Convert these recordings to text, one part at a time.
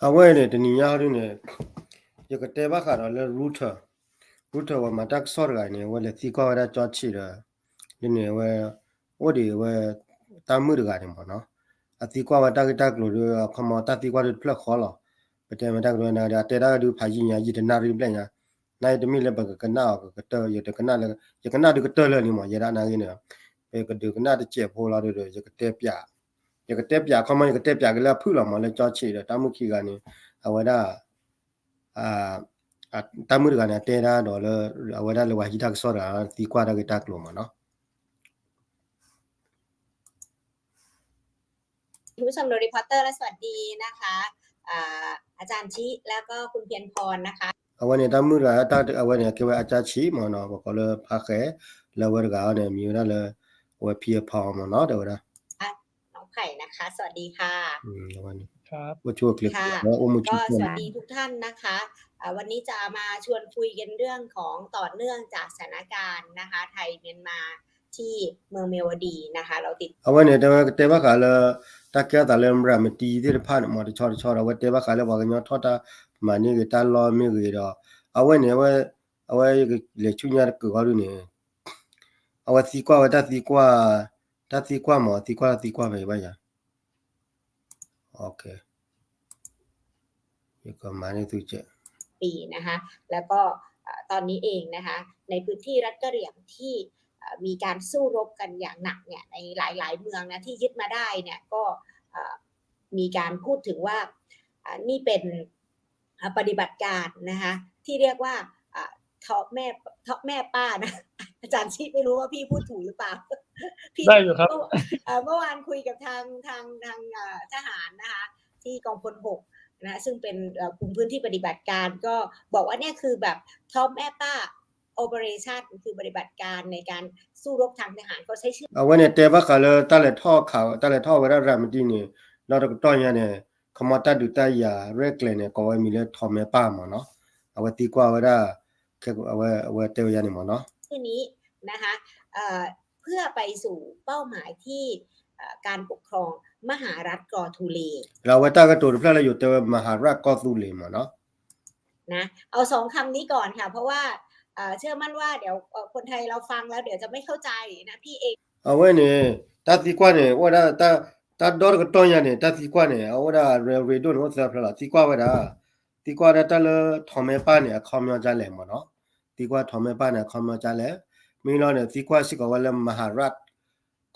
အဝဲန့ၣ် တနံၤညါဟီဒုန့ၣ် ယကတဲဘၣ်ဃးဒီးလၢ Reuters, Reuters ဝဲမၤတၢ်ကစီၣ်တဂၤန့ၣ် အဝဲလဲၤသံကွၢ်ဝဲဒၣ်ကၠီဆံးဒီး ဒ်န့ၣ်အဝဲ အိၣ်ဒံးဝဲ တၢ်မုၣ်တဂၤန့ၣ်မ့ၢ်နီၤ, အသံကွၢ်ဝဲတၢ်ဂ့ၢ်တၢ်ကျိၤဒီး အခီမီတၢ်သံကွၢ်ဒုတဖျၢၣ်ဃီလီၤ. ပတဲမ့ၢ်တၢ်ကတိၤနၤဒီး အတဲတၢ်ဒုဖးယံာ်ညါ ယံာ်တနၣ်ရံၣ်ဘျဲၣ်ညါ, နယတမ့ၢ်လၢပကကနၣ်အီၤကကတၢၢ် ယတကနၣ်လၢ ယကနၣ်ဒုကတၢၢ်လၢာ်န့ၣ်မ့ၢ် ယဲဒၣ်နာ်ဂ့ၤန့ၣ် ပကဒုးကနၣ်တစဲးဖိလီၤဒီး ယကတဲပၠး ယကတဲပၠး အခီမီ ယကတဲပၠးက့ၤလၢအဖုၣ်လီၤမ့ၢ် လၢကၠီဆံးဒီးတၢ်မုၣ်ခံဂၤန့ၣ် အဝဲဒၣ် တၢ်မုၣ်တဂၤန့ၣ် အတဲဒၣ်ဒီးလၢ အဝဲဒၣ်လၢပှၤဟံးတၢ်ကစီၣ်တဂၤ သံကွၢ်တၢ်ဂ့ၢ်တၢ်ကျိၤမ့ၢ်နီၤ. คุณผู้ชมดูรีพอร์เตอร์และสวัสดีนะคะ อาจารย์ชิแล้วก็คุณเพียรพรนะคะ အဝဲန့ၣ်တၢ်မုၣ်တဂၤ အဝဲန့ၣ် အကဲဝဲအကၠီဆံးမ့ၢ်နီၤ ပကိးလၢဖးဃဲ လၢအဝဲတဂၤန့ၣ် မံၤဝဲဒၣ်လၢ အဝဲဖံအဖီမ့ၢ်နီၤ တဲဝဲဒၣ် น้องไผ่นะคะ สวัสดีค่ะ အိၣ်ဆူၣ်အိၣ်ချ့ အိၣ်မူဆူၣ် สวัสดีทุกท่านนะคะ วันนี้จะมาชวนคุยกันเรื่องของต่อเนื่องจากสถานการณ์นะคะไทยเมียนมาที่เมืองเมียวดีนะคะ เราติด အဝဲန့ၣ် တဲဝဲကတဲဘၣ်ဃးလၢ တၢ်ကဲထီၣ်သးလၢ ရၤမတံသ့ၣ်တဖၣ်န့ၣ်မ့ၢ် တဆီတဆီဒီး အဝဲတဲဘၣ်ဃးလၢပှၤကညီထီၣ်တၢ်မၤန့ၢ်ဂ့ၤ တၢ်လီၢ်မ့ၢ်ဂ့ၤဒီး အဝဲန့ၣ် အဝဲ အဝဲလဲၤဆူညါတကၢၢ်ဃီဒုန့ၣ် အဝဲသံကွၢ်ဝဲတၢ်သံကွၢ် တၢ်သံကွၢ်မ့ၢ် သံကွၢ်တၢ်သံကွၢ်ဖဲဘၣ်ယၤ ယကမၤန့ၢ်သုကဲး ปีนะคะ แล้วก็เอ่อตอนนี้เองนะคะ ในพื้นที่รัฐกะเหรี่ยงที่เอ่อมีการสู้รบกันอย่างหนักเนี่ย ในหลายๆ เมืองนะ ที่ยึดมาได้เนี่ย ก็เอ่อมีการพูดถึงว่าอ่านี่เป็นอ่าปฏิบัติการนะคะ ที่เรียกว่าอ่าท้อแม่ท้อแม่ป้านะ อาจารย์ชิไม่รู้ว่าพี่พูดถูกหรือเปล่า พี่ ได้อยู่ครับ เมื่อเอ่อเมื่อวานคุยกับทางทางทางเอ่อทหารนะคะ ที่กองพลหกนะ ซึ่งเป็นเอ่อคุมพื้นที่ปฏิบัติการ ก็บอกว่าเนี่ยคือแบบท้อแม่ป้า operation คือปฏิบัติการในการสู้รบทางทหาร เขาใช้ชื่อ အဝဲန့ၣ်တဲဘၣ်ဃးလၢတၢ်လဲၤထီၣ်ခး တၢ်လဲၤထီၣ်ဝဲဒၣ်ရၤမတံန့ၣ် လီၢ်တကတီၢ်ညါန့ၣ် ခီမီတၢ်ဒုးတၢ်ယၤရဲၣ်ကျဲၤန့ၣ် ကိးဝဲမံၤလၢထီးမဲပၢ်မ့ၢ်နီၤ အဝဲသံကွၢ်ဝဲဒၣ် အဝဲ အဝဲတဲဝဲယါန့ၣ်မ့ၢ်နီၤ ชื่อนี้นะคะเอ่อเพื่อไปสู่เป้าหมายที่เอ่อการปกครองมหารัฐกอทูเล ဒီးအဝဲတၢ်ကတိၤတဖျၢၣ်လၢယိၤ တဲဝဲ မဟာรัฐ ကီၢ်သူလ့ၤမ့ၢ်နီၤ นะ เอาสองคำนี้ก่อนค่ะ เพราะว่าเอ่อเชื่อมั่นว่าเดี๋ยวเอ่อคนไทยเราฟังแล้วเดี๋ยวจะไม่เข้าใจนะพี่เอง အဝဲန့ၣ် တၢ်သံကွၢ်န့ၣ် အိၣ်ဝဲဒၣ် တၢ်ဒီတကတီၢ်ညါန့ၣ် တၢ်သံကွၢ်န့ၣ် အအိၣ်ဝဲဒၣ်ရ့ဒိၣ်န့ၣ် အိၣ်သၢဖျၢၣ်လီၤ သံကွၢ်ဝဲဒၣ် သံကွၢ်ဝဲဒၣ်တၢ်လၢထီးမဲပၢ်န့ၣ် အခီပညီဒ်လဲၣ်မ့ၢ်နီၤ သံကွၢ်ထီးမဲပၢ်န့ၣ် အခီပညီဒ်လဲၣ် မ့ၢ်လီၤန့ၣ် သံကွၢ်စ့ၢ်ကီးဝဲလၢ မဟာรัฐ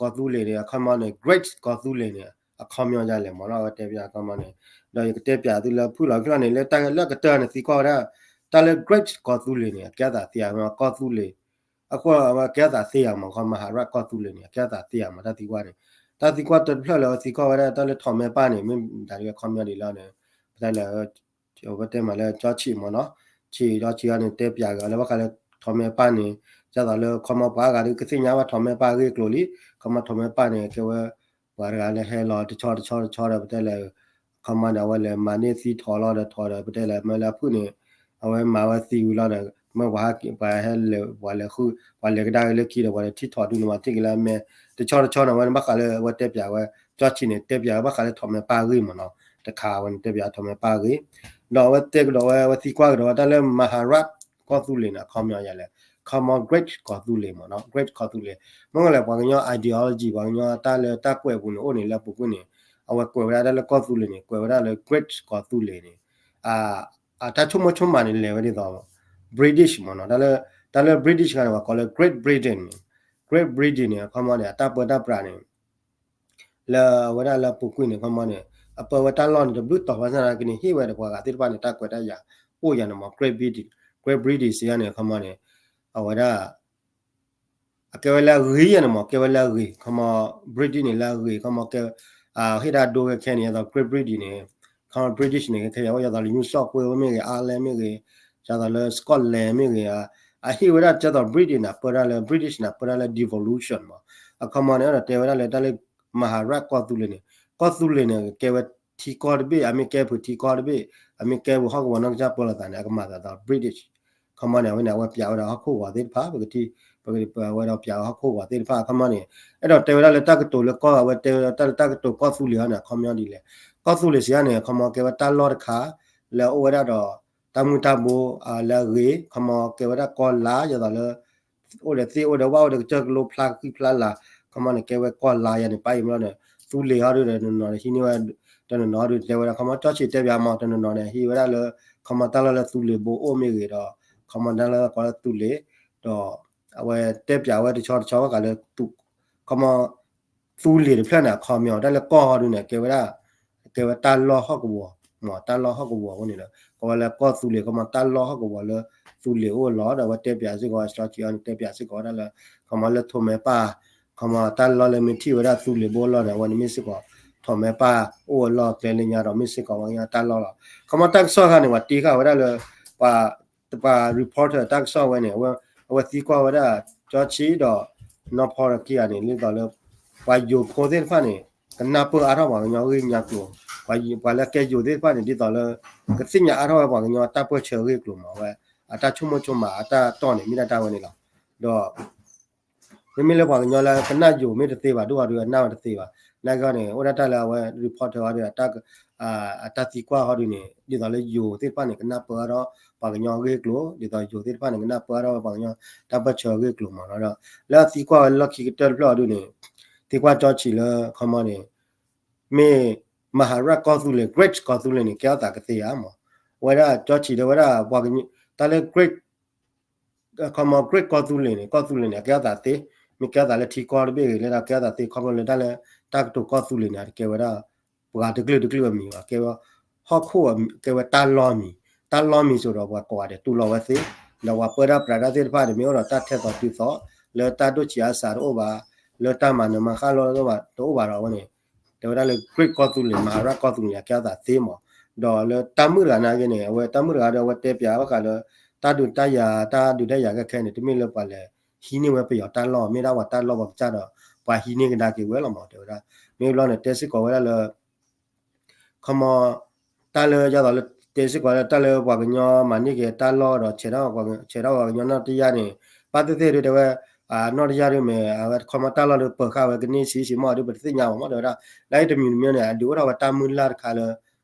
ကီၢ်သူလ့ၤန့ၣ် အခီပညီန့ၣ် Great ကီၢ်သူလ့ၤန့ၣ် အခီပညီဒ်လဲၣ်မ့ၢ်နီၤ အဝဲတဲပၠးအခီပညီန့ၣ် ဒီးယကတဲပၠးသုလၢဖုၣ်လီၤဖုၣ်လီၤန့ၣ် လၢတၢ်လၢကတၢၢ်န့ၣ် သံကွၢ်ဝဲဒၣ် တၢ်လၢ Great ကီၢ်သူလ့ၤန့ၣ် အကဲသးသ့ဧါ ကီၢ်သူလ့ၤ အဃိအဝဲကဲသးသ့ဧါမ့ၢ် ခီ မဟာรัฐ ကီၢ်သူလ့ၤန့ၣ် အကဲသးသ့ဧါမ့ၢ် တၢ်သံကွၢ်န့ၣ် တၢ်သံကွၢ်တဖျၢၣ်လၢအဝဲသံကွၢ်ဝဲဒၣ် တၢ်လၢထီးမဲပၢ်န့ၣ် မ့ၢ်ဒၣ်အခီပညီဒ်လဲၣ်န့ၣ် ပတဲလၢ အဝဲတဲမးလၢကၠီဆံးမ့ၢ်နီၤ ဆံးဒီးဆံးအံၤန့ၣ် တဲပၠးက့ၤအီၤလၢဘၣ်ဃးလၢ ထီးမဲပၢ်န့ၣ် ဒ်သိးလၢခီမီပှၤအါဂၤဒုးကသ့ၣ်ညါဘၣ်ထီးမဲပၢ်အဂ့ၢ်အကျိၤလံ ခီမီထီးမဲပၢ်န့ၣ် ကဲဝဲ ပှၤတဂၤလၢဟဲလီၤတဆီတဆီတဆီဒီး ပတဲလၢ ခီမီန့ၣ် အဝဲလဲၤမၤန့ၢ်သံထီးလီၤဒီးထီးဒီး ပတဲလၢမ့ၢ်လၢအဖုၣ်န့ၣ် အဝဲမၤဝဲသံဝံၤလီၤဒီး မ့ၢ်ပှၤဟဲ ပှၤဟဲလၢ ပှၤလဲၤဃု ပှၤလဲၤကဒါက့ၤလၢခံဒီး ပှၤလဲၤထံၣ်ထီၣ်ဒုန့ၣ် ပှၤထံၣ်က့ၤလၢအမဲ တဆီတဆီန့ၣ် အဝဲန့ၣ်ဘၣ်ဃးလၢအဝဲတဲပၠးဝဲ ကၠီဆံးန့ၣ် တဲပၠးဝဲဘၣ်ဃးလၢထီးမဲပၢ်အဂ့ၢ်မ့ၢ်နီၤ တခါအဝဲန့ၣ်တဲပၠးထီးမဲပၢ်အဂ့ၢ် ဒီးအဝဲတဲကဒီးဝဲ အဝဲသံကွၢ်ကဒီးဝဲတၢ်လၢ မဟာรัฐ ကီၢ်သူလ့ၤန့ၣ် အခီပညီဒ်လဲၣ် ခီမီ Great ကီၢ်သူလ့ၤမ့ၢ်နီၤ Great ကီၢ်သူလ့ၤ မ့ၢ်လၢပှၤကညီ ideology ပှၤကညီတၢ်လၢတၢ်ကွဲးပူၤန့ၣ် အိၣ်န့ၣ်လၢပူၤကွံာ်န့ၣ် အဝဲကွဲးဝဲဒၣ်တၢ်လၢကီၢ်သူလ့ၤန့ၣ် ကွဲးဝဲဒၣ်လၢ Great ကီၢ်သူလ့ၤန့ၣ် အတၢ်ဆိကမိၣ်ဆိကမးန့ၣ် လဲၤဝဲဒ်သိး British မ့ၢ်နီၤ တၢ်လၢ တၢ်လၢ British ခါန့ၣ် ပှၤကိးလၢ Great Britain န့ၣ် Great Britain န့ၣ် အခီပညီန့ၣ် အတၢ်ပၢတၢ်ပြးန့ၣ် လၢအဝဲဒၣ်လၢပူၤကွံာ်န့ၣ် အခီပညီန့ၣ် အပၢဝဲတၢ်လီၢ်န့ၣ် တဘျုးတီၤဘၣ်ဆၣ်သနာ်က့န့ၣ် ဟ့ၣ်ဝဲဒီးပှၤဂၤသ့ၣ်တဖၣ်န့ၣ် တၢ်ကွဲးတၢ်ယာ် အိၣ်ယၤန့ၣ်မ့ၢ် Great Britain Great Britain စံးယၤန့ၣ် အခီပညီန့ၣ် အဝဲဒၣ် အကဲဝဲလၢအဂ့ၤယၤန့ၣ်မ့ၢ် ကဲဝဲလၢအဂ့ၤ အခီပညီ Britain န့ၣ်လၢအဂ့ၤ အခီပညီကဲ ဟ့ၣ်တၢ်ဒိဝဲခဲန့ၣ် အသိး Great Britain န့ၣ် အခီပညီ British န့ၣ် ခဲခဲအံၤ အဝဲဒၣ်သိးလၢ New South Wales မ့ၢ်ဂ့ၤ Ireland မ့ၢ်ဂ့ၤ ဒ်သိးလၢ Scotland မ့ၢ်ဂ့ၤ အဟ့ၣ်ဝဲဒၣ်ဒ်သိး Britain န့ၣ် ပၢတၢ်လၢ British န့ၣ် ပၢတၢ်လၢ devolution မ့ၢ် အခီပညီန့ၣ် အဲၣ်ဒိးတဲဝဲဒၣ်လၢတၢ်လၢ မဟာรัฐ ကီၢ်သူလ့ၤန့ၣ် ကီၢ်သူလ့ၤန့ၣ် ကဲဝဲထံကီၢ်တဘ့ၣ် အမ့ၢ်ကဲပှၤထံကီၢ်တဘ့ၣ် အမ့ၢ်ကဲပှၤဟီၣ်ကဝီၤနီၢ်ကစၢ်ပၢလီၤသးန့ၣ် အကမၤသးဒီး British အခီပညီန့ၣ် အဝဲန့ၣ် အဝဲပၠးဝဲဒၣ်ဟီၣ်ခိၣ်ဂီၤသ့ၣ်တဖၣ် ပကထံၣ် ပကဝဲဒီးပၠးဝဲဟီၣ်ခိၣ်ဂီၤသ့ၣ်တဖၣ် အခီပညီန့ၣ် အဲၣ်ဒိးတဲဝဲဒၣ်လၢတၢ်ကတိၤလၢကီၢ် အဝဲတဲဝဲဒၣ်တၢ်လၢတၢ်ကတိၤကီၢ်သူလ့ၤဟီန့ၣ် အခီပညီဒ်လဲၣ် ကီၢ်သူလ့ၤစံးအါန့ၣ် ခီမီကဲဝဲတၢ်လီၢ်တခါ လၢအအိၣ်ဝဲဒၣ်ဒီး တၢ်မုၢ်တၢ်ဘိ လၢအဂ့ၤ ခီမီကဲဝဲဒၣ်ကီၢ်လါ ယသိးလၢ အိၣ်ဒီးသ့ၣ်အိၣ်ဒီးဝၣ်အိၣ်ဒီးကစၢၢ်ကလိ ဖျါဃံဖျါလၤ ခီမီန့ၣ် ကဲဝဲကီၢ်လါယါန့ၣ် ပၢ်အံၤမ့ၢ်လီၤန့ၣ် သူလ့ၤဟီဒုဒီး တနီၤနီၤန့ၣ် ဟံးန့ၢ်ဝဲ တနီၤနီၤဟီဒုတဲဝဲဒၣ် ခီမီကၠီဆံးတဲပၠးမး တနီၤနီၤန့ၣ် ဟံးဝဲဒၣ်လၢ ခီမီတၢ်လီၢ်လၢသူလ့ၤဘိအိၣ်မ့ၢ်ဂ့ၤဒီး ခီမီတၢ်လီၢ်ကိးလၢသူလ့ၤ ဒီး အဝဲတဲပၠးဝဲတဆီတဆီဘၣ်ဃးလၢ ခီမီ သူလ့ၤတဖျၢၣ်န့ၣ် အခီပညီ တၢ်လၢကီၢ်ဟီဒုန့ၣ် ကဲဝဲဒၣ် ကဲဝဲတၢ်လီၢ်ဟီၣ်ကဝီၤ မ့ၢ်တၢ်လီၢ်ဟီၣ်ကဝီၤအဃိန့ၣ်ဒီး ကိးဝဲလၢကီၢ်သူလ့ၤ ခီမီတၢ်လီၢ်ဟီၣ်ကဝီၤလၢ သူလ့ၤအိၣ်လီၤ ဒီးအဝဲတဲပၠးစ့ၢ်ကီး ကၠီဆံးအါန့ၣ် တဲပၠးစ့ၢ်ကီးဝဲဒၣ်လၢ ခီမီလၢထိးမဲပၢ် ခီမီတၢ်လီၢ်လၢမ့ၢ်ထံၣ်ဝဲဒၣ်သူလ့ၤဘိလီၢ်န့ၣ် အဝဲန့ၣ်မ့ၢ်စ့ၢ်ကီး ထိးမဲပၢ်အိၣ်အလီၢ်ကျဲလၢညါဒီးမ့ၢ်စ့ၢ်ကီးဝဲတၢ်လီၢ်လီၤ. ခီမီတၢ်ကစီၣ်ခါန့ၣ် ပှၤတ့ဃာ်ဝဲဒၣ်လၢ ပှၤ ပှၤ reporter တၢ်ကစီၣ်ဝဲန့ၣ် အဝဲသံကွၢ်ဝဲဒၣ် ကၠီဆံးဒီး နီၢ်ဖီတခံဂၤန့ၣ် ဒ်သိးလၢ ပှၤယိၤဖိသ့ၣ်တဖၣ်န့ၣ် ကနၢ်ပၢၢ်အါထီၣ်ပှၤကညီဂ့ၢ်ညါကျိၤ ပှၤလၢကဲယိၤသ့ၣ်တဖၣ်န့ၣ် ဒ်သိးလၢ ကသ့ၣ်ညါအါထီၣ်ဝဲပှၤကညီတၢ်ပၢၢ်ဆၢအဂ့ၢ်ကျိၤမး အဝဲ အတၢ်ဆိကမိၣ်ဆိကမးအတၢ်တီၢ်န့ၣ် မ့ၢ်ဒၣ်တၢ်ဝဲန့ၣ်လီၤ. ဒီး မ့မ့ၢ်လၢပှၤကညီလၢကနၣ်ယိၤမ့ၢ်တသ့ဘၣ် ဒ်ဟီဒုအနၢ်ဝဲတသ့ဘၣ် နာ်က့န့ၣ် အိၣ်ဒၣ်တၢ်လၢအဝဲ reporter ဟီဒု အတၢ်သံကွၢ်ဟီဒုန့ၣ် ဒ်သိးလၢယိၤသ့ၣ်တဖၣ်န့ၣ် ကနၢ်ပၢၢ်အါထီၣ်ပှၤကညီအဂ့ၢ်ကျိၤ ဒ်သိးယိၤသ့ၣ်တဖၣ်န့ၣ် ကနၢ်ပၢၢ်အါထီၣ်ပှၤကညီတၢ်ပၢၢ်ဆၢအဂ့ၢ်ကျိၤမးလီၤ. ဒီးလၢအသံကွၢ်ဝဲလီၢ်ခံကတၢၢ်တဖျၢၣ်ဟီဒုန့ၣ် သံကွၢ်ကၠီဆံးလၢ ခီမီန့ၣ် မ့ၢ် မၤဟးရၣ်ကီၢ်သူလ့ၤ Great ကီၢ်သူလ့ၤန့ၣ် ကဲထီၣ်သးကသ့ဧါမး ဝဲဒၣ်ကၠီဆံးဒီးဝဲဒၣ်ပှၤကညီ တၢ်လၢ Great ခီမီ Great ကီၢ်သူလ့ၤန့ၣ် ကီၢ်သူလ့ၤန့ၣ် အကဲထီၣ်သးသ့ မ့ၢ်ကဲထီၣ်သးလၢထံကီၢ်တဘ့ၣ်ဂ့ၤ လၢဒၣ်ကဲထီၣ်သးသ့ ခီဖျိလၢတၢ်လၢ တၢ်ကတိၤကီၢ်သူလ့ၤန့ၣ် အတကဲဝဲဒၣ် ပှၤတကလုာ်တကလုာ်အမံၤဘၣ် ကဲဝဲ ဟီၣ်ခိၣ် ကဲဝဲတၢ်လီၢ်မံၤ တၢ်လီၢ်မံၤစိၤဒီးပှၤကိးဂၤဒဲးတူၢ်လိာ်ဝဲသ့ ဒီးပှၤပၢတၢ်ပြးတၢ်သ့ၣ်တဖၣ်န့ၣ် မ့ၢ်အိၣ်ဒီးတၢ်ထဲသိးတုၤသိး လၢတၢ်ဒိၣ်ဆံးအါစးတအိၣ်ဘၣ် လၢတၢ်မၤနၢၤမၤဃၣ်လိတအိၣ်ဘၣ်ဒီးအဝဲန့ၣ် တဲဝဲဒၣ်လၢ Great ကီၢ်သူလ့ၤ မၤဟးရၣ်ကီၢ်သူလ့ၤန့ၣ် အကဲထီၣ်သးသ့မး ဒီးလၢတၢ်မုၣ်တဂၤနာ်က့န့ၣ် အဝဲတၢ်မုၣ်တဂၤဒီးအဝဲတဲပၠးဘၣ်ဃးလၢ တၢ်ဒုးတၢ်ယၤ တၢ်ဒုးတၢ်ယၤခဲခဲန့ၣ် တမ့ၢ်လၢပှၤလဲၤဟံးန့ၢ်ဝဲပယီၤတၢ်လီၢ် မ့ၢ်ဒၣ်ပှၤတၢ်လီၢ်ပှၤကစၢ်ဒီး ပှၤဟံးန့ၢ်ကဒါက့ၤဝဲလီၤမး တဲဝဲဒၣ် မ့ၢ်ဘျီန့ၣ် တဲစ့ၢ်ကီးဝဲဒၣ်လၢ ခီမီ တၢ်လၢယသိးလၢ တဲစ့ၢ်ကီးလၢတၢ်လၢပှၤကညီမၤန့ၢ်က့ၤတၢ်လီၢ်ဒီး ဆဲးထီၣ်ပှၤကညီနီၢ်တယၢ်န့ၣ် ဘၣ်သ့ၣ်သ့ၣ်ဒုတဲဝဲ နီၢ်တယၢ်ဒုမ့ၢ် အဝဲခီမီတၢ်လီၢ်ဒုပၢၤဃာ်ဝဲကန့ၢ်ဆံးဆံးမးဒုပတသ့ၣ်ညါဘၣ်မး တဲဝဲဒၣ် လၢအံၤတမံၤတမံၤန့ၣ် အဒုးအိၣ်ထီၣ်ဝဲတၢ်မုၢ်လၢ်တခါလၢ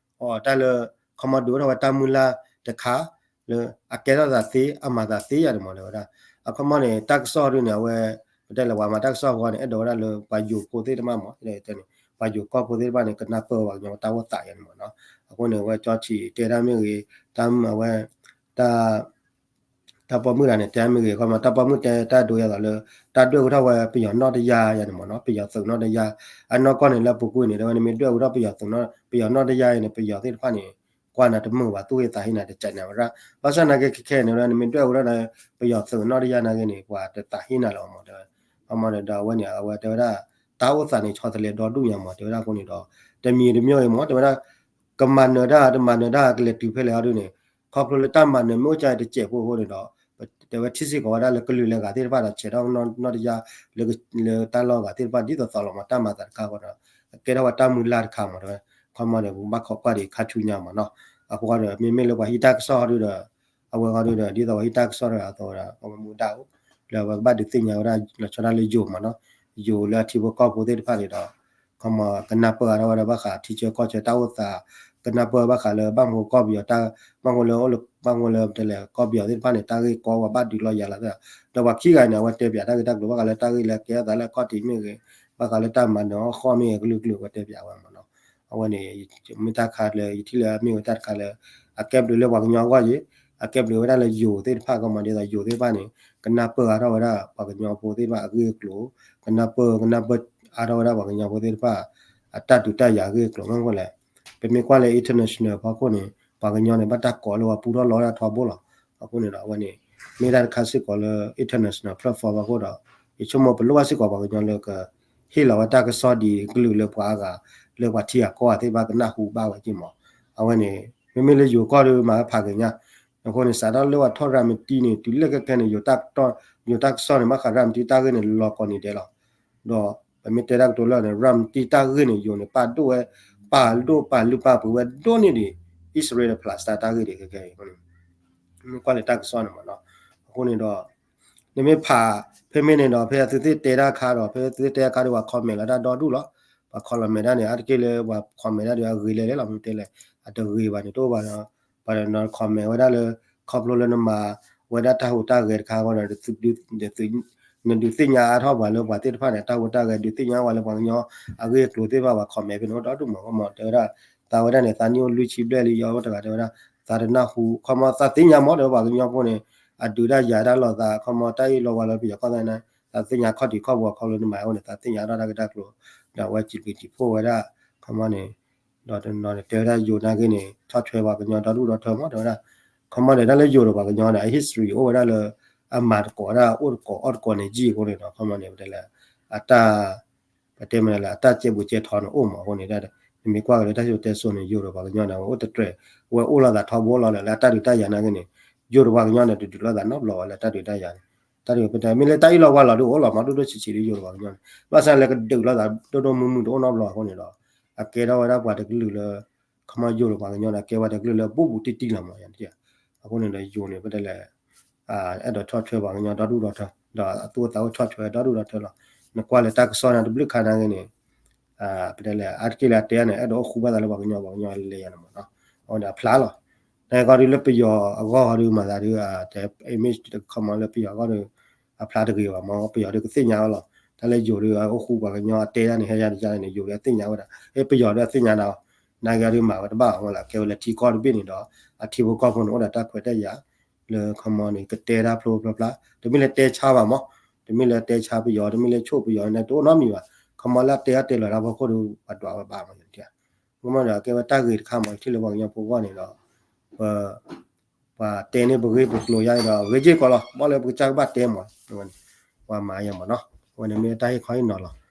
အတၢ်လၢ ခီမီဒုးအိၣ်ထီၣ်ဝဲတၢ်မုၢ်လၢ်တခါ လၢအကဲထီၣ်သးသ့ အမၤသးသ့ယၤန့ၣ်မး တဲဝဲဒၣ် အခီမီန့ၣ် တၢ်ကစီၣ်ဒုန့ၣ် အဝဲ ပတဲလၢပှၤမၤတၢ်ကစီၣ်အဃိန့ၣ် အဲၣ်ဒိးဝဲဒၣ်လၢပှၤယိၤဖိသ့ၣ်တဖၣ်မး ပှၤယိၤကီၢ်ဖိသ့ၣ်တဖၣ်န့ၣ် ကနၢ်ပၢၢ်ပှၤကညီတၢ်အိၣ်သးယၤန့ၣ်မးနီၤ အဃိန့ၣ် အဝဲကၠီဆံးတဲတၢ်မ့ၢ်ဂ့ၤ တၢ်အဝဲ တၢ် တၢ်ပိာ်မုၣ်တဂၤန့ၣ် တဲမ့ၢ်ဂ့ၤ ခီမီ တၢ်ပိာ်မုၣ်တဲတၢ်ဒိယၤသိးလၢ တၢ်ဒွဲၣ်အူထီၣ်ဝဲပယီၤနီၢ်တယၢ်ယၤန့ၣ်မးနီၤ ပယီၤသုးနီၢ်တယၢ် အနီၢ်ကီၢ်န့ၣ်လၢအပူၤကွံာ်န့ၣ် တဲဝဲနမ့ၢ်ဒွဲၣ်အူထီၣ်ပယီၤသုး ပယီၤနီၢ်တယၢ်အံၤန့ၣ် ပယီၤသ့ၣ်တဖၣ်န့ၣ် ကွၢ်နၤတမုာ်ဘၣ် သူၣ်ဟ့သးဟ့နၤတကးနၤဝဲဒၣ် ဘၣ်ဆၣ်နာ်က့ခဲခဲန့ၣ် နမ့ၢ်ဒွဲၣ်အူထီၣ်ဒီး ပယီၤသုးနီၢ်တယၢ်နာ်က့န့ၣ် ပှၤတသးဟ့နၤလီၤမး တဲဝဲ ခီမီဒီးအဝဲန့ၣ် အဝဲတဲဝဲဒၣ် တၢ်အိၣ်သးန့ၣ် ဆီတလဲဒီဒူၣ်ညါမး တဲဝဲဒၣ်အဃိန့ၣ်ဒီး တမံၤတမံၤအံၤမး တဲဝဲဒၣ် ကမၤနၢၤတၢ် တမၤနၢၤတၢ် ကလဲၤတုၤဖဲလဲၣ်ဟီဒုန့ၣ် ခီဖျိလၢတၢ်မၤနၢၤမ့ၢ်အိၣ်ကၢတစဲးဖိအဃိန့ၣ်ဒီး တဲဝဲထံၣ်စ့ၢ်ကီးဝဲဒၣ်လၢကလုာ်လၢအဂၤသ့ၣ်တဖၣ်ဒီး ဆဲးထီၣ်နီၢ်တယၢ် လၢတၢ်လီၢ်အဂၤသ့ၣ်တဖၣ် ဒ်သိးသိးလီၤမး တၢ်မၤသးတခါအဃိဒီး အကဲထီၣ်ဝဲတၢ်မုၢ်လၢ်တခါမး တဲဝဲ ခီမီဒီး ပဘၣ်ခိးကွၢ်ဒံးခါဆူညါမးနီၤ အဃိဒီး မ့မ့ၢ်လၢပှၤဟံးတၢ်ကစီၣ်ဟီဒုဒီး အဝဲဟီဒုဒီး ဒ်သိးပှၤဟံးတၢ်ကစီၣ်တဂၤအသိးဒီး ပကမူဒါအိၣ် လၢအဝဲကဘၣ်ဒုးသ့ၣ်ညါဝဲဒၣ် လီၤဆီဒၣ်လၢယိၤမးနီၤ ယိၤလၢအထံဖိကီၢ်ဖိသ့ၣ်တဖၣ်န့ၣ်ဒီး ခီမီ ကနၢ်ပၢၢ်အါထီၣ်ဝဲဒၣ်ဘၣ်ဃးထံဆၢကီၢ်ဆၢတၢ်အိၣ်သး ကနၢ်ပၢၢ်ဘၣ်ဃးလၢဘၣ်မနုၤကီၢ်ပယီၤတၢ် ဘၣ်မနုၤလၢအိၣ်လၢ ဘၣ်မနုၤလၢတဲလဲၣ် ကီၢ်ပယီၤသ့ၣ်တဖၣ်န့ၣ် တၢ်ဂ့ၢ်ကီဝဲဘၣ်ဒုးလီၤယၤလီၤသ့ၣ် ဒီးပှၤခံဂၤန့ၣ် အဝဲတဲပၠးတၢ်ဂ့ၢ်တၢ်ကျိၤဘၣ်ဃးလၢတၢ်ဂ့ၢ်လၢကဲထီၣ်သးလၢအခီၣ်ထံးမ့ၢ်ဂ့ၤ ဘၣ်ဃးလၢတၢ်မၤနၢၤအီၣ်ဃီမ့ၢ်ဂ့ၤ ကလုာ်ကလုာ်အဝဲတဲပၠးဝဲမးနီၤ အဝဲန့ၣ် မ့ၢ်တၢ်တခါလၢ ယထံၣ်လၢအမ့ၢ်ဝဲတၢ်တခါလၢ အကဲဘျုးလၢပှၤကညီအဂီၢ်ယံၤ အကဲဘျုးဝဲဒၣ်လၢယိၤသ့ၣ်တဖၣ်ကမီၤဒ်သိးယိၤသ့ၣ်တဖၣ်န့ၣ် ကနၢ်ပၢၢ်အါထီၣ်ဝဲဒၣ် ပှၤကညီဖိသ့ၣ်တဖၣ်အဂ့ၢ်အကျိၤ ကနၢ်ပၢၢ် ကနၢ်ပၢၢ်အါထီၣ်ဝဲဒၣ်ပှၤကညီဖိသ့ၣ်တဖၣ် အတၢ်ဒုးတၢ်ယၤအဂ့ၢ်အကျိၤမ့ၢ်အဃိလဲၣ် ပမ့ၢ်ကွၢ်လၢ international ဖီခိၣ်န့ၣ် ပှၤကညီန့ၣ် ဘၣ်တၢ်ကိးလၢပှၤပူထီၣ်လီၤဝဲဒၣ်ထီဘိလီၤ. အဃိန့ၣ်ဒီး အဝဲန့ၣ် မ့ၢ်တၢ်တခါစ့ၢ်ကီးလၢ international platform ဖီခိၣ်ဒီး ယဆိကမိၣ်ပလိၣ်ဘၣ်စ့ၢ်ကီးပှၤကညီလၢက ဟ့ၣ်လီၤဝဲတၢ်ကစီၣ်ဒ်ကလုာ်လၢပှၤအါဂၤ လၢပှၤထံဂၤကီၢ်ဂၤသ့ၣ်တဖၣ်ကနၢ်ဟူဘၣ်ဝဲက့ၤမး. အဝဲန့ၣ် မ့မ့ၢ်လၢယိၤကီၢ်ဒီးမၤဖးဂ့ၤညါ အဃိန့ၣ် စးထီၣ်လၢပှၤထီၣ်ရၤမတံန့ၣ် တုၤလၢခဲခဲန့ၣ် ယိၤတၢ်ကစီၣ်န့ၣ် ဘၣ်ဃးရၤမတံတၢ်ဂ့ၢ်န့ၣ်လီၤကိးနံၤဒဲးလီၤ. ဒီးပမ့ၢ်တဲတၢ်ကတိၤလၢ ရၤမတံတၢ်ဂ့ၢ်န့ၣ် ယိၤန့ၣ် ပာ်ဒိၣ်ဝဲ ပာ်ဒိၣ်ပာ်လုၢ်ပာ်ပှ့ၤဝဲဒိၣ်န့ၢ်ဒံး အံၣ်စရ့လး Palestine တၢ်ဂ့ၢ်ဒံးခဲခဲအံၤ မ့ၢ်ကွၢ်လၢတၢ်ကစီၣ်န့ၣ်မးနီၤ. အဃိန့ၣ်ဒီး နမ့ၢ်ဖး ဖဲမ့ၢ်န့ၣ်ဒီး ဖဲသုသ့ၣ်တဲတၢ်ခါဒီး ဖဲသုသ့ၣ်တဲတၢ်ခါဒီး ပှၤ comment လီၤတၢ်ဒီဒူၣ်လီၤ. ပှၤ comment ဒၣ်န့ၣ် အါတက့ၢ်လၢပှၤ comment ဒၣ်ဒီးအဂ့ၤလဲၣ်လဲၣ်လီၤ မ့ၢ်တဲလဲၣ် အတဂ့ၤဘၣ်န့ၣ် တအိၣ်ဘၣ်ဒီး ပှၤဒီးနီၤ comment ဝဲဒၣ်လၢ ခီဖျိလၢနမၤဝဲဒၣ်တၢ်ဟူးတၢ်ဂဲၤတခါဃီဒီး နဒုးသ့ၣ်ညါအါထီၣ်ပှၤလၢပှၤသ့ၣ်တဖၣ်န့ၣ် တၢ်ဟူးတၢ်ဂဲၤ ဒုးသ့ၣ်ညါပှၤလၢပှၤကညီအဂ့ၢ်အကျိၤသ့ၣ်တဖၣ် ပှၤ comment ဖဲန့ၣ် အိၣ်ဒီဒူၣ်မး ကမီၤ တဲဝဲဒၣ် သးဝဲဒၣ်န့ၣ် သးနံၣ်အိၣ်လွံၢ်ဆံဘျဲၣ်လံ ယအိၣ်တဂၤတဲဝဲဒၣ် သးတနၢ်ဟူ ခီမီ သးသ့ၣ်ညါမး တဲဝဲပှၤကညီဖိန့ၣ် အဒုးတၢ်ယၤတၢ်လီၤသး ခီမီ တၢ်အ့ၣ်လိာ်ဝါလိာ်ပယီၤကီၢ်သဲးန့ၣ် သးသ့ၣ်ညါခီၣ်ထံးခီၣ်ဘိခီဖျိလၢနမၤအဃိန့ၣ် သးသ့ၣ်ညါထီၣ်တၢ်ဂ့ၢ်တၢ်ကျိၤ ဒီးအဝဲစံးဘျုးစံးဖှိၣ်ဝဲဒၣ် ခီမီန့ၣ် ဒီးတနီၤန့ၣ် တဲဝဲဒၣ်ယိၤနာ်က့န့ၣ် ဆီၣ်ထွဲပှၤကညီဒီဒူၣ်ဒီထၢမး တဲဝဲဒၣ် ခီမီန့ၣ် တၢ်လၢယိၤဒီးပှၤကညီန့ၣ် အ history အိၣ်ဝဲဒၣ်လၢ အမၤသကိးဝဲဒၣ် အိၣ်သကိးအီၣ်သကိးန့ၣ် ယံာ်အဃိန့ၣ်ဒီး ခီမီန့ၣ် ပတဲလၢ အတၢ် ပတဲမ့ၢ်လၢအတၢ်ကဲဘူးကဲထီန့ၣ်အိၣ်မးအဃိန့ၣ် နမ့ၢ်ကွၢ်က့ၤလၢတၢ်စံၣ်စိၤတဲစိၤန့ၣ် ယိၤဒီးပှၤကညီန့ၣ် အဝဲအိၣ်တတြဲၤ ဝဲအိၣ်လိာ်သးထီဘိလီၤလၢအတၢ်ဒုးတၢ်ယၤနာ်က့န့ၣ် ယိၤဒီးပှၤကညီန့ၣ် တဒုးလိာ်သးနီတဘျီဝဲလၢတၢ်ဒုးတၢ်ယၤန့ၣ် တၢ်ဒုးပတဲမ့ၢ်လၢတၢ်အ့ၣ်လိာ်ဝါလိာ်ဒုးအိၣ်လီၤမး ဒိၣ်ဒိၣ်ဆံးဆံးဒုးယိၤဒီးပှၤကညီန့ၣ် ဘၣ်ဆၣ်လၢကဒုးလိာ်သးဒိၣ်ဒိၣ်မုၢ်မုၢ်တအိၣ်နီတဘျီအဃိန့ၣ်ဒီး အကဲထီၣ်ဝဲဒၣ်ပှၤတကလုာ်လၢ ခီမီယိၤဒီးပှၤကညီန့ၣ် အကဲဝဲတကလုာ်လၢဘူးဘူးတံၢ်တံၢ်လီၤမး ယၤ အဃိန့ၣ်ဒီးယိၤန့ၣ် ပတဲလဲၣ် အဲၣ်ဒိးဆီၣ်ထွဲပှၤကညီဒီဒူၣ်ဒီထၢ ဒီးအသူၣ်အသးအိၣ်ဆီၣ်ထွဲဒီဒူၣ်ဒီထၢလီၤ. နကွၢ်လၢတၢ်ကစီၣ်န့ၣ်တဘျုးခါနာ်က့န့ၣ် ပတဲလဲၣ် အါတက့ၢ်လၢအတဲန့ၣ် အဲၣ်ဒိးအိၣ်ဃူဘၣ်သးလၢပှၤကညီ ပှၤကညီလဲၤယၤန့ၣ်မးနီၤ အဝဲန့ၣ်အဖျါလီၤ. နကီဒုးလၢပယီၤအဂီၢ်ဟီဒုးမၤသးဒုး တဲ image တခီမီလၢပယီၤအဂီၢ်ဒီး အဖျါတဂ့ၤဘၣ်မး ပယီၤဒုးကသ့ၣ်ညါအီၤလီၤ. တၢ်လၢယိၤဒုး အိၣ်ဃူပှၤကညီအတဲဒၣ်န့ၣ် ဟဲယၤတယၤန့ၣ် ယိၤဒုးအသ့ၣ်ညါဝဲဒၣ် ပယီၤဒုးအသ့ၣ်ညါနၤအီၤ နာ်က့ဒုးမၤဝဲတဘၣ်အီၤလၢ ကဲဝဲလၢထံကီၢ်တဘ့ၣ်န့ၣ်ဒီး အထံဖိကီၢ်ဖိန့ၣ် အိၣ်ဒီးတၢ်ခွဲးတၢ်ယာ် လၢခီမီန့ၣ် ကတဲတၢ်ဖျိဖျိဖျါ တမ့ၢ်လၢတဲဆါဘၣ်မး တမ့ၢ်လၢတဲဆါပယီၤ တမ့ၢ်လၢဆိၣ်ပယီၤန့ၣ် တအိၣ်နီတမံၤဘၣ် ခီမီလၢအတဲအီၤတဲလီၤတၢ်ဖီခိၣ်ဒီး ပှၤဒွးဝဲဘၣ်မး ယၤ မ့ၢ်ဒီးကဲဝဲတၢ်ဂ့ၤတခါမး ထံၣ်လၢပှၤကညီဖိဂီၢ်န့ၣ်ဒီး ပ ပှၤတဲန့ၢ်ပဂ့ၢ်ပကျိၤယါဒီး ဂ့ၤက့ၤကီးလီၤ ဘၣ်လၢပကစၢ်ကဘၣ်တဲမး ပှၤမၤယၤမးနီၤ အဝဲန့ၣ်မ့ၢ်တၢ်ဟ့ၣ်ခီဟ့ၣ်နီၤလီၤ.